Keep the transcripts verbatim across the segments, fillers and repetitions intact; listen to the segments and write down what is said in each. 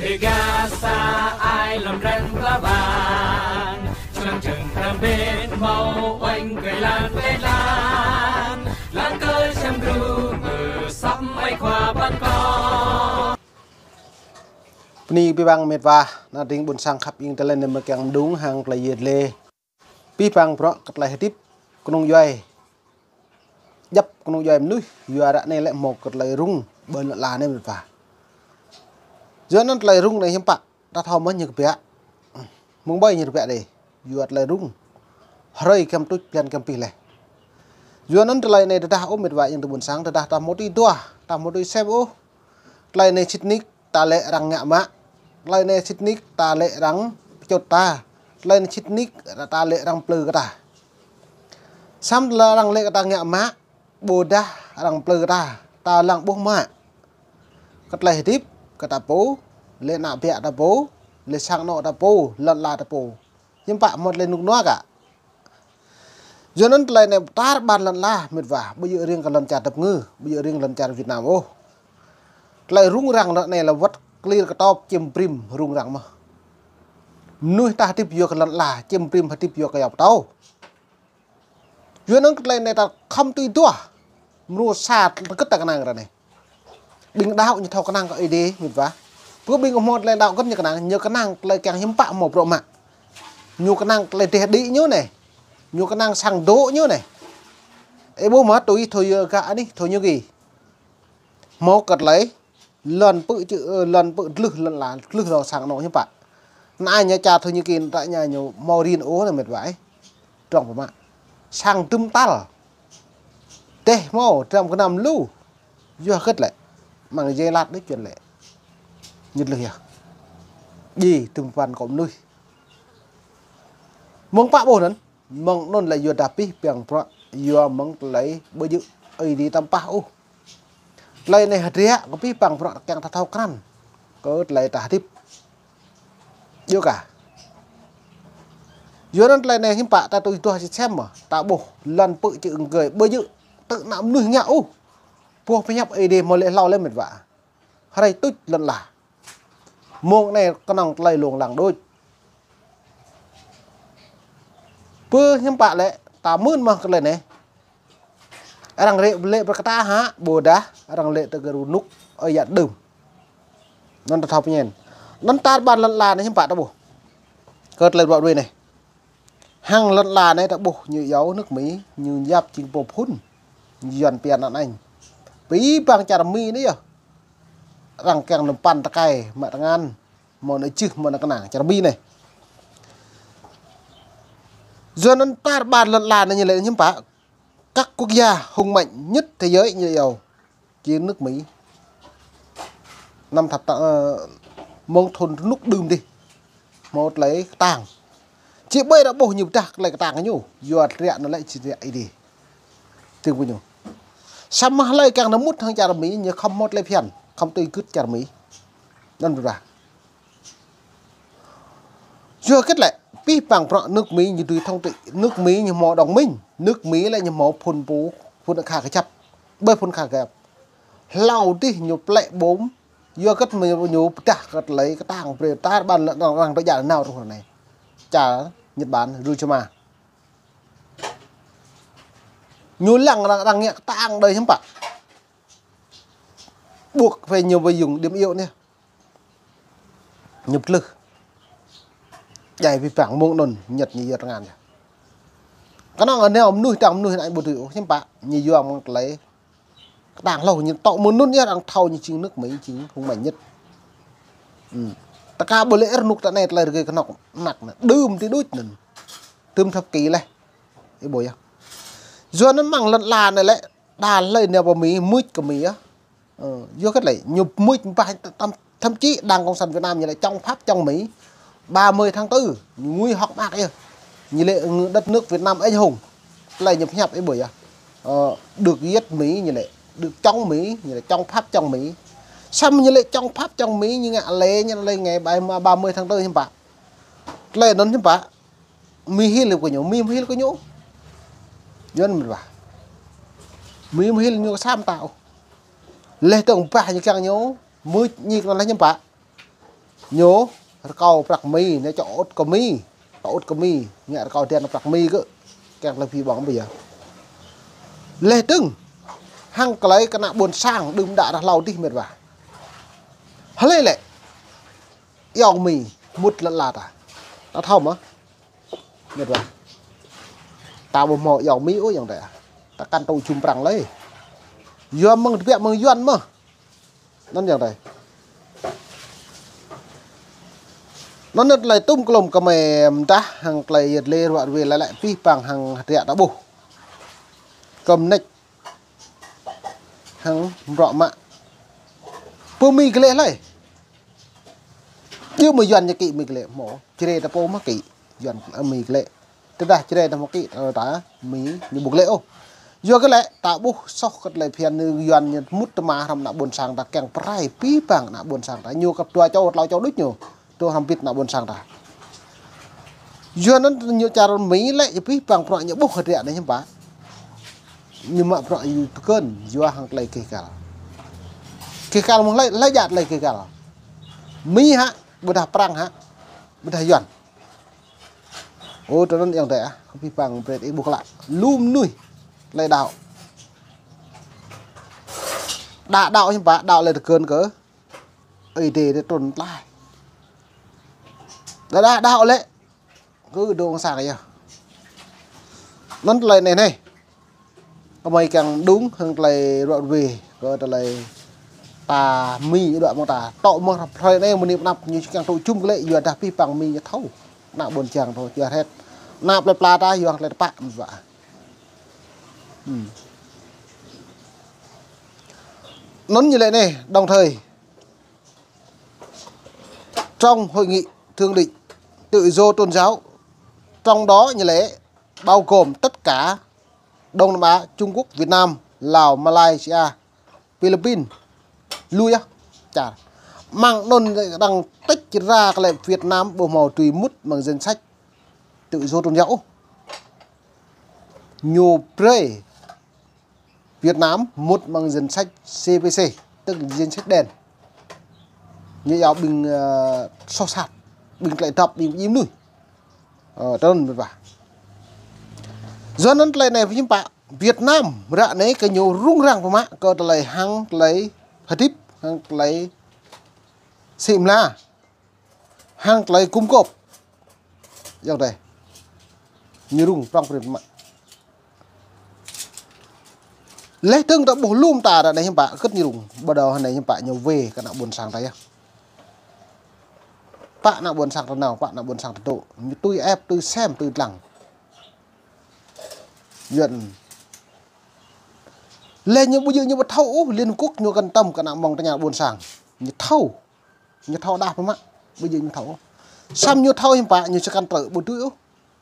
Rơgah sa ai lŏm răng pla bang, čơnăng čơng răm ƀĕn hmâo uănh kơi lan kơi lan, lan kơi čăm gru mơ săm ai khua păn kơ. Bơni abih bang met wa, ană tring ƀuôn sang khăp ing tơlơi anai mơ̆ kiăng mơdung hăng tơlơi yet lê. Abih bang bruă kơ tơlơi hơdip kơnung djuai. Djăp kơnung djuai mơnuih, yua ră anai lĕ hmâo kơ tơlơi rŭng ƀơi lŏn ala anai met wa. Yua anŭn tơlơi rŭng anai hiư̆m pă, ta thâo mơ̆n ñu kơbiă. Mơ̆ng ƀơi ñu kơbiă đơi. Yua tơlơi rŭng. Hrơi kiăng tuč blan kiăng pih laih. Yua anŭn tơlơi anai tơdah ôh met wa ing tơ ƀuôn sang, tơdah ta hmâo tui duah, ta hmâo tui sem ôh. Tơlơi anai sĭt nik ta lĕ arăng ngă mă. Tơlơi anai sĭt nik ta lĕ arăng pơčut ta. Tơlơi anai sĭt nik ta lĕ arăng plư kơ ta. Săm tơlơi arăng lĕ kơ ta ngă mă, ƀôdah arăng plư kơ ta, ta lăng ƀuh mă. Kơ tơlơi hơdip kơ ta pô, lĕ ană ƀiă ta pô, lĕ sang anŏ ta pô, lŏn ala ta pô. Hiư̆m pă hmâo tơlơi rơnŭk rơnua kă. Yua anŭn tơlơi anai tar ƀan lŏn ala met wa, ƀu djơ̆ riêng kơ lŏn čar Dap Ngư, ƀu djơ̆ riêng lŏn čar Việt Nam ôh. Tơlơi rŭng răng ră anai lĕ wơ̆t klir kơtop čim brĭm rŭng răng mơ̆n. Mơnuih ta hơdip yua kơ lŏn ala, čim brĭm hơdip yua kơ yap tâo. Yua anŭn kơ tơlơi anai ta khŏm tui duah. Mrô sa tơgŭt ta kơnang ră anai. Ƀing đaŏ ñu thâo kơnang kơ Ơi Adai met wa. Pơ ƀing hmâo tơlơi đaŏ gơ̆n ñu kơnang, ñu kơnang tơlơi kiăng hiư̆m pă hmâo bruă mă. Ñu kơnang tơlơi dêh đĭ ñu anai. Ñu kơnang sang dŏ ñu anai. Ih ƀuh mơ̆ tui thâo yua gah anih thâo ñu gih. Hmâo kơ tơlơi lŏn pư̆ čư̆, ơ, lŏn pư̆ dlưh lŏn ala, dlưh lŏn sang anŏ hiư̆m pă. Anai ñu čar Thổ Nhĩ Kỳ, ta ñu ñu hmâo rin ôh anai met wa. Trong pơmă. Sang dŭm tal. Dêh hmâo, dram gơnam lu. Yua hơget lĕ. Mơ̆ng jai lat đôč čuăn lĕ. Ñu dlưh yơh. Ji dŭm păn kơ mơnuih. Mơ̆ng pă ƀuh anŭn. Mơ̆ng anŭn lĕ yua dah abih bang bruă, yua mơ̆ng tơlơi ƀu djơ̆ Ơi Adai tăm pah ôh. Tơlơi anai hơdră kơ abih bang bruă kiăng ta thâo krăn. Kơ tơlơi ta hơdip. Yua kơ. Yua anŭn tơlơi anai hiư̆m pă ta tui duah sĭt sem mơ̆n. Ta ƀuh lŏn pư̆ čư̆ ơng gơi ƀu djơ̆ tơ ană mơnuih ngă ôh. Boh pơhiăp Ơi Adai hmâo lĕ hlâo lĕ met wa. Hrơi tuč lŏn ala. Mông anai kơnơ̆ng tơlơi lông lăng đôč. Pơ hiư̆m pă lĕ, ta mưn mơ̆ kơ tơlơi anai. Arăng rĕ lĕ pơkă ta hă, ƀôdah, arăng lĕ tơ kơ rơnŭk, ơi yă đưm. Anŭn ta thâo pơñen. Anŭn tar ƀan lŏn ala anai hiư̆m pă ta ƀuh. Kơ tơlơi ruă ruai anai. Hăng lŏn ala anai ta ƀuh ñu iâu nước Mi, ñu yap jing pô phŭn. Ñu yuan pian anŭn anai. Abih bang čar Mi anai yơh. Arăng kiăng nơm păn tơkai, mă tơngan. Hmâo anai čih, hmâo anai kơnang, čar Mi anai. Yua anŭn tar ƀan lŏn ala anai ñu lĕ hiư̆m pă. Các quốc gia hùng mạnh nhất thế giới ñu iâu. Jing nước Mi. Năm thập ta, ơ, mơ̆ng thun rơnŭk đưm dih. Hmâo tơlơi kơtang. Či ƀơi ta ƀuh ñu pơdah tơlơi kơtang ñu. Yua hơdră anŭn lĕ či hơdră Ơi Adai. Tơring pơ ñu. Samơ̆ hlơi kiăng nao mŭt hăng čar Mi, ñu khŏm hmâo tơlơi phiăn. Khŏm tui gưt čar Mi. Anŭn pơdah. Yua hơget lĕ, abih bang bruă nước Mi ñu dưi thông trị, nước Mi ñu hmâo đồng minh, nước Mi lĕ ñu hmâo phŭn pô, phŭn akha kơjăp, ƀơi phŭn akha kơjăp. Hlâo dih ñu plĕ bom, yua hơget ñu pơdah kơ tơlơi kơtang brơi tar ƀan lŏn arăng, arăng tơjăl nao truh anai. Čar Nhật Bản, Hiroshima. Ñu lăng arăng, arăng ngă kơtang đơi hiư̆m pă. Buộc phải ñu ƀơi yŭng điểm yếu anai. Ñu plư. Djai abih bang mơ̆ng anŭn Nhật ñu yua tơngan yơh. Kơnơ̆ng anai mơnuih tang mơnuih anai ƀu dưi ôh hiư̆m pă. Ñu yua mơ̆ng tơlơi kơtang hlâo ñu tŏ mơ̆ng anŭn yơh arăng thâo ñu jing nước Mi jing hùng mạnh nhất. Ư. Tơka ƀu lĕ rơnŭk ta anai tơlơi rơgơi kơnŏk năk anai. Đưm ti đuč anŭn. Đưm thập kỷ laih. Ih ƀuh yơh. Yua anŭn mơ̆ng lŏn ala anai lĕ đa hlơi nao pơ Mi, mưč kơ Mi yơh. Ơ, yua hơget lĕ, ñu mưč ƀah thậm, thậm chí Đảng Cộng sản Việt Nam ñu lĕ chống Pháp chống Mỹ. Ba mươi tháng tư, ñu ngui hŏk mơak yơh. Ñu lĕ đất nước Việt Nam anh hùng. Tơlơi ñu pơhiăp ih ƀuh yơh. Ơ, được giết Mỹ ñu lĕ, được chống Mỹ, ñu lĕ chống Pháp chống Mỹ. Samơ̆ ñu lĕ chống Pháp chống Mỹ, ñu ngă lễ, ñu lĕ ngày ba mươi tháng tư hiư̆m pă. Tơlơi anŭn hiư̆m pă. Mi hil kơ ñu, Mi hil kơ ñu. Yua anŭn met wa. Mi hil ñu kơ sa mơta ôh. Leh tơ̆ng ƀah ñu kiăng ñu, mưč ñik anŭn leh hiư̆m pă. Ñu rơkâo prăk Mi, ñu čŏ ŭt kơ Mi. Čŏ ŭt kơ Mi, ñu rơkâo tian prăk Mi kơ. Kiăng tơlơi pơhiăp ƀơ̆ng ƀu yơh. Leh dơ̆ng, hăng tơlơi kơ ană ƀôn sang đưm đă rah hlâo dih mĕt wa. Hlơi lĕ, ayŏng Mi, mŭt lăn ala ta. Ta thâo mơ̆. Mĕt wa. Ta ƀu hmâo ayŏng Mi ôh ayŏng adơi. Ta kăn tŭ jum prăng lơi. Yua mơ̆ng tơbiă mơ̆ng Yuan mơ̆. Anŭn ayŏng adơi. Anŭn tơlơi tŭm klŏm kơmơi mơdah hăng tơlơi yơh lĕ ruă ruê lĕ lĕ pih pang hăng hơdră ta ƀuh. Kơm nĕč. Hăng mrŏ mă. Pơ Mi glĕ hlơi. Yua mơ̆ Yuan ñu kĭ Mi glĕ mơ̆. Čơrê ta pô mă kĭ. Yuan, ơ, Mi glĕ. Tơdah čơrê ta mă kĭ, ơ, ta Mi ñu ƀu glĕ ôh. Yua kơ lĕ ta ƀuh soh kơ tơlơi phiăn ñu Yuan ñu mŭt tơma hrŏm ană ƀôn sang ta kiăng pơrai pih pang ană ƀôn sang ta. Ñu kăp dua čô, tlâo čô đôč ñu. Tơ hrŏm bĭt ană ƀôn sang ta. Yua anŭn ñu čar Mi lĕ, ñu pih pang bruă ñu ƀuh hơdră anai hiư̆m pă. Ñu mă bruă ñu tơkơn, yua hăng tơlơi kih kal. Kih kal mơ̆ng hlơi, hlơi djă tơlơi kih kal. Mi hă, ƀôdah Prăng hă, ƀôdah Yuan. Ơ, tơ anŭn ayŏng adơi ah, pih pang brơi ih ƀuh klă. Lu mơnuih, tơlơi đaŏ. Đa đaŏ hiư̆m pă, đaŏ tơlơi tơkơn kơ Ơi Adai trŭn tlaih. Đa đa đaŏ lĕ. Kơ dŏ sang yơh. Anŭn tơlơi anai anai. Kơmơi kiăng đŭng hăng tơlơi ruă ruê. Kơ tơlơi ta Mi đuaĭ mơ̆ng ta. Tŏ mơ̆ng hrăp hrơi anai mơni pơnăp ñu kiăng tŭ jum glĕ yua dah pih pang Mi ñu thâo. Ană ƀôn sang thâo čar hĕt. Ană plơi pla ta yua hăng tơlơi tơpă mơ̆n ƀă. Hmm. Anŭn ñu lĕ anai, đồng thời trong hội nghị thượng đỉnh tự do tôn giáo, trong đó như lẽ bao gồm tất cả Đông Nam Á, Trung Quốc, Việt Nam, Lào, Malaysia, Philippines, lui á, chả. Măng anŭn đang tĕč ra kơ lĕ Việt Nam ƀu hmâo dưi mŭt mơ̆ng danh sách tự do tôn giáo. Ñu brơi Việt Nam mŭt mơ̆ng danh sách C P C, tức là danh sách đen. Ñu yua ƀing, ơ, soh sat, ƀing tơlơi dăp, ƀing djim nuih. Ơ, tơl mĕt wa. Yua anŭn tơlơi anai pơhiư̆m pă Việt Nam ră anai kơ ñu rŭng răng pơmă kơ tơlơi hăng tơlơi hơdip, hăng tơlơi sĭ mla. Hăng tơlơi gum gôp. Ayŏng adơi. Ñu rŭng prŏng prin mă. Leh dơ̆ng ta ƀuh lŏm ta ră anai hiư̆m pă, kơ̆t ñu rŭng. Ƀu djơ̆ anai hiư̆m pă ñu wai kơ ană ƀôn sang ta yơh. Pă ană ƀôn sang ta nao, pă ană ƀôn sang ta dŏ. Ñu tui ĕp, tui sem, tui lăng. Yuan. Leh ñu ƀu djơ̆ ñu ƀu thâo ôh, Liên Hợp Quốc ñu kăn tăm kơ ană mơ̆ng tơña ƀôn sang. Ñu thâo. Ñu thâo đah pơmă, ƀu djơ̆ ñu thâo. Samơ̆ ñu thâo hiư̆m pă, ñu či kăn trơ ƀu dưi ôh.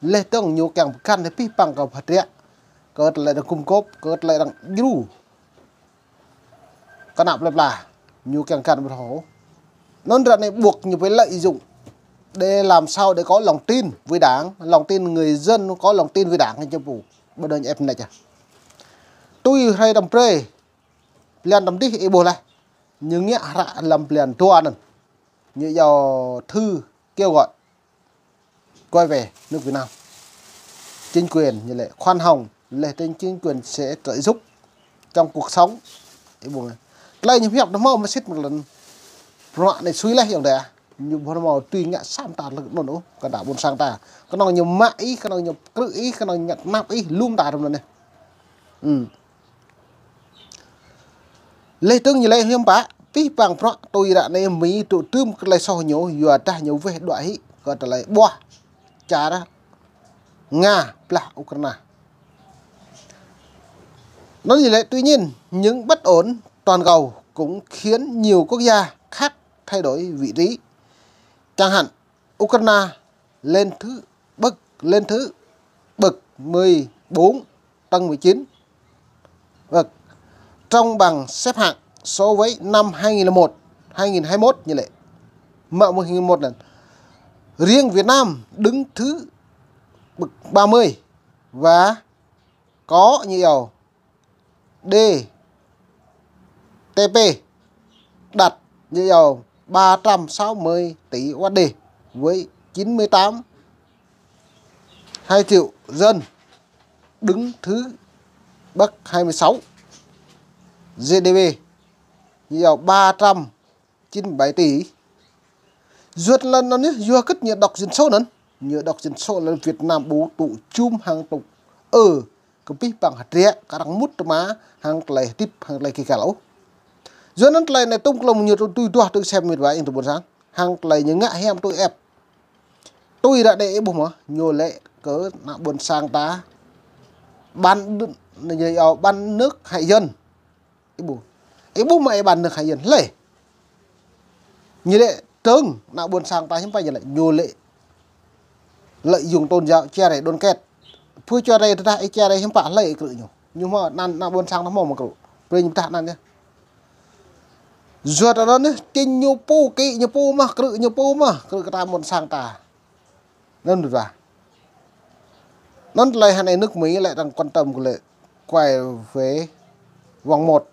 Leh dơ̆ng ñu kiăng pơgăn hĭ pih pang kơ hơdră. Kơ tơlơi đang gum gôp, kơ tơlơi đang djru. Kơ ană plơi pla, ñu kiăng găn ƀu thâo. Anŭn ră anai buộc ñu phải lợi dụng để làm sao để có lòng tin với Đảng, lòng tin người dân có lòng tin với Đảng ñu pô. Ƀu djơ̆ ñu ĕp anai čă. Tui hrơi tăm brơi, blan tăm dih ih ƀuh laih. Ñu ngă hră lăm blan dua anŭn. Ñu iâu thư kêu gọi quay về nước Việt Nam. Chính quyền ñu lĕ khoan hồng, leh dơ̆ng chính quyền sẽ trợ giúp trong cuộc sống. Ih ƀuh. Tơlơi ñu hiăp anŭn hmâo mơsĭt mơ̆ng lŏn. Bruă anai sui laih ayŏng adơi. Ñu ƀu hmâo tui ngă sa mơta lơ̆k anŭn ôh, kơ ană ƀôn sang ta. Kơnơ̆ng ñu mă ih, kơnơ̆ng ñu krư̆ ih, kơnơ̆ng ñu tơnap ih, lŏm ta răm anai. Hmm. Leh dơ̆ng ñu lĕ hiư̆m pă, pih pang bruă tui ră anai Mi tŭ tơm kơ tơlơi soh ñu, yua dah ñu weh đuaĭ hĭ kơ tơlơi ƀuah čar Nga blah Ukraina. Anŭn ñu lĕ, tuy nhiên, những bất ổn toàn cầu cũng khiến nhiều quốc gia khác thay đổi vị trí. Chẳng hạn, Ukraina lên thứ bậc, lên thứ bậc mười bốn trong mười chín bậc trong bảng xếp hạng so với năm hai nghìn lẻ một, hai nghìn hai mươi mốt ñu lĕ. Mă mơ̆ng hai nghìn lẻ một anŭn. Riêng Việt Nam đứng thứ bậc ba mươi và có ñu iâu D T P đặt ñu iâu ba trăm sáu mươi tỷ U S D với chín mươi tám hai triệu dân, đứng thứ Bắc hai mươi sáu. G D P ñu ba trăm chín mươi bảy tỷ. Yua lăn anŭn yơh, yua kơ ñu độc dân số anŭn. Ñu độc dân số lăn Việt Nam ƀu tŭ jum hăng tŭ ơ kơ pih păng hơdră kơ arăng mŭt tơma hăng tơlơi hơdip hăng tơlơi kơ găl ôh. Yua anŭn tơlơi anai tŭm klŏm ñu tui duah tui sem mĕt wa ing tơ ƀôn sang. Hăng tơlơi ñu ngă hiam tui ĕp. Tui ră anai ih ƀuh mơ̆, ñu lĕ kơ ană ƀôn sang ta bán đ-, ñu yua bán nước hại dân. Ih ƀuh. Ih ƀuh mơ̆ ih bán nước hại dân. Lĕ. Ñu lĕ tơng ană ƀôn sang ta hiư̆m pă ñu lĕ, ñu lĕ lợi dụng tôn giáo chia rẽ đoàn kết. Pơ chia rẽ tơdah ih chia rẽ hiư̆m pă lĕ ih krư̆ ñu. Ñu hmâo anăn ană ƀôn sang ta hmâo mơ̆ krư̆. Brơi ñu pơdah anăn yơh. Yua anŭn yơh, čing ñu pô, kĭ ñu pô mơ̆, krư̆ ñu pô mơ̆, krư̆ kơ ta ƀôn sang ta. Anŭn ƀuh wa. Anŭn tơlơi hăng anai nước Mỹ lĕ đang quan tâm kơ lĕ quay về vòng một.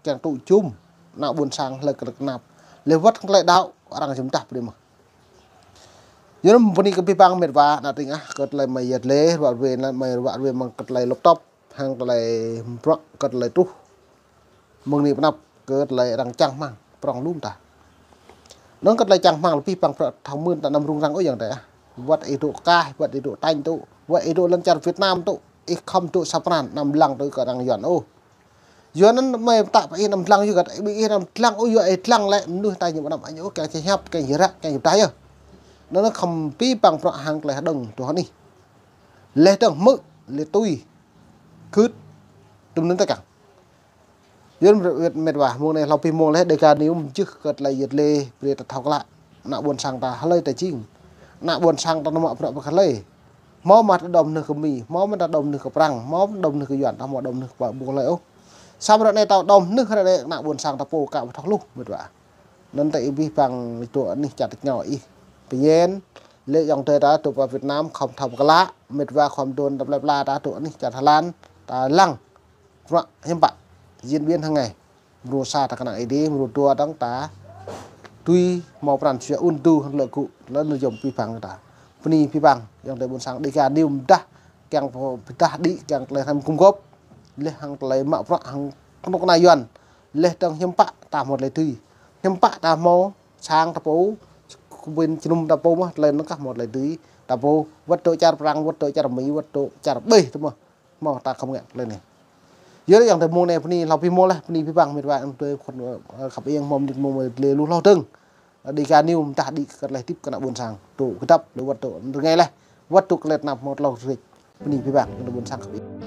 Kiăng tŭ jum ană ƀôn sang hlơi kơ tơnap. Lĕ wơ̆t tơlơi đaŏ arăng jum dah brơi mơ̆. Yua anŭn bơni kơ pih păng mĕt wa, ană tring ah, kơ tơlơi mơi yơh lĕ, ruă ruê, ană mơi ruă ruê mơ̆ng kơ tơlơi laptop, hăng tơlơi bruă, kơ tơlơi truh. Mơ̆ng anai pơanăp kơ tơlơi arăng čang rơmang prŏng lŏm ta. Anŭn kơ tơlơi čang rơmang lĕ pih păng prŏng thâo mưn ta anăm rŭng răng ôh ayŏng adơi ah. Wơ̆t ih dŏ kah, wơ̆t ih dŏ tañ tŭ, wơ̆t ih dŏ lŏn čar Việt Nam tŭ, ih khŏm dŏ sa pran anăm lăng tui kơ arăng Yuan ôh. Yua anŭn mơi tă pơ ih anăm lăng yua kơ ih anăm lăng ôh, yua ih lăng lĕ mơnuih ta ñu anăm añ ôh, kiăng či hiăp, kiăng či ră, kiăng či pơdah yơh. Anŭn khŏm pih păng prŏng hăng tơlơi hơđong tui anai. Lĕ tơng hmư̆, lĕ tui, kưt, tŭm anŭn tơkăng. Yua anŭn mĕt wa, mơ̆ng anai hlâo pih mơ̆ng lĕ Dega News mơjưh kơ tơlơi yơh lĕ, brơi ta thâo klă. Ană ƀôn sang ta hlơi ta jing. Ană ƀôn sang ta nao mă bruă pơ kơ hlơi. Hmâo mă ta đom nơh kơ Mi, hmâo mă ta đom nơh kơ Prăng, hmâo mă đom nơh kơ Yuan, ta hmâo đom nơh kơ ƀu hlơi ôh. Samơ̆ ră anai ta đom nơh ră anai ană ƀôn sang ta pô ka ƀu thâo hluh mĕt wa. Anŭn ta ih pih păng dŏ anih čar tơña ih. Pơyên, lĕ ayŏng adơi ta dŏ pơ Việt Nam khŏm thâo pơklă, mĕt wa khŏm đon ta plơi pla ta dŏ anih čar Thái Lan, ta lăng. Bruă hiư̆m pă, diễn biến hàng ngày. Mrô sa ta kơnang Ơi Adai, mrô dua dơ̆ng ta tui hmâo pran jua ŭn tŭ hăng lĕ gŭ, lĕ nơ̆r yom pih păng ta. Bơni pih păng, ayŏng adơi ƀôn sang Dega News mơdah, kiăng pơdah đĭ, kiăng tơlơi hrăm gum gôp, lĕ hăng tơlơi mă bruă hăng kơnuk kơna Yuan, lĕ dơ̆ng hiư̆m pă ta hmâo tơlơi tui. Hiư̆m pă ta hmâo sang ta pô, kơ ƀing jơnum ta pô mơ̆, tơlơi anŭn kah hmâo tơlơi tui, ta pô, wơ̆t dŏ čar Prăng, wơ̆t dŏ čar Mi, wơ̆t dŏ čar ƀĕ tơ mơ̆. Hmâo ta khŏm ngă tơlơi anai. Yua anŭn ayŏng adơi mơ̆ng anai bơni hlâo pih mơ̆ng lĕ, bơni pih păng mĕt wa ayŏng adơi khăp ing hmâo mơnit mơ̆ng mơi lĕ lu hlâo dơ̆ng. Dega News mơdah đĭ kơ tơlơi hơdip kơ ană ƀôn sang. Dŏ kơdŏp lĕ wơ̆t dŏ rơngai lĕ. Wơ̆t dŏ kơ tơlơi tơnap hmâo tlâo rĕč. Bơni pih păng ayŏng adơi ƀôn sang khăp ing.